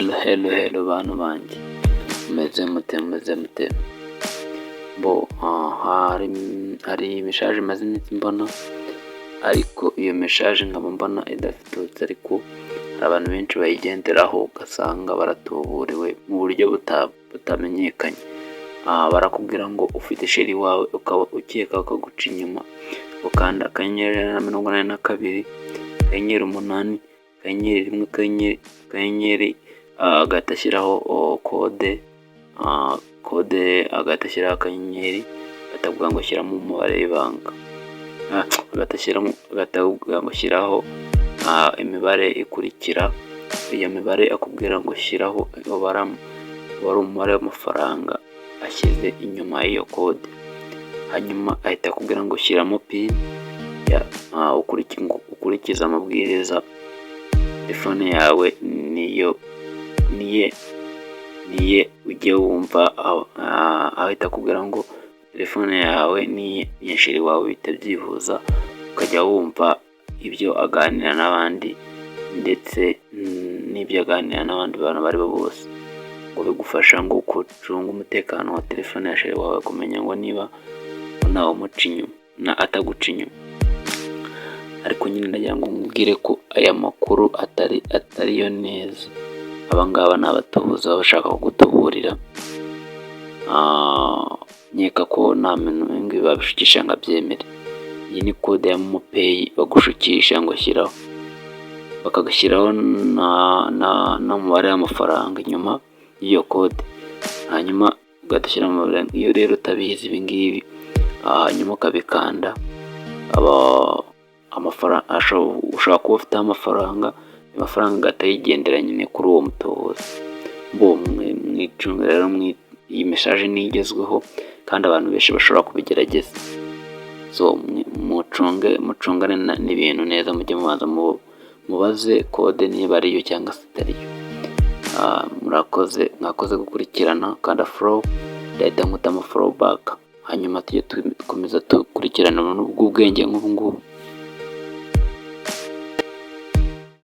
Hello, hello, hello, bantu banjye, mumeze mute? Mumeze mute? Bo hari message maze iminsi mbona, ariko iyo message nkaba mbona idafututse, ariko hari abantu benshi bayigenderaho, ugasanga baratuburiwe mu buryo butamenyekanye. Barakubwira ngo ufite chéri wawe, ukaba ukeka ko aguca inyuma, ukanda *182 *8 *1 akanyenyeri akanyenyeri, agahita ashyiraho code, agahita ashyiraho akanyenyeri, agahita akubwira ngo shyiramo umubare w'ibanga, agahita ashyiramo, agahita akubwira ngo shyiraho imibare ikurikira. Iyo mibare akubwira ngo shyiraho uba ari umubare w'amafaranga ashyize inyuma y'iyo code. Hanyuma ahita akubwira ngo shyiramo PIN, ukurikize amabwiriza, telefone yawe niyo niye niye ujye wumva. Ahita akubwira ngo telefone yawe ni iya chéri wawe, bihita byihuza, ukajya wumva ibyo aganira n'abandi, ndetse n'ibyo aganira n'abandi bantu abo ari bo bose. Ngo bigufasha ngo gucunga umutekano wa telefone ya chéri wawe, kumenya ngo niba ntawe umuca inyuma na ataguca inyuma. Ariko nyine ndagira ngo nkubwire ko aya makuru atariyo neza. Aba ngaba ni abatubuzi baba bashaka kugutuburira. Nkeka ko nta muntu ngibi babishukisha ngo abyemere. Iyi ni code ya MoMo Pay bagushukisha ngo shyiraho, bakagashyiraho n'umubare w'amafaranga inyuma y'iyo code, hanyuma ugahita ushyiramo. Iyo rero utabizi ibi ngibi, hanyuma ukabikanda, amafaranga ushobora kuba ufiteho amafaranga, amafaranga agahita yigendera nyine kuri uwo mutubuzi. Bo mwicunga rero, iyi message niyo igezweho kandi abantu benshi bashobora kubigerageza. So mucunge, mucungane n'ibintu neza, mujye mubanza mubaze code niba ariyo cyangwa se itariyo. Murakoze, mwakoze gukurikirana. Kanda follow, ndahita nkutamo follow back, hanyuma tujye dukomeza dukurikirana ubuntu bw'ubwenge nk'ubu ngubu.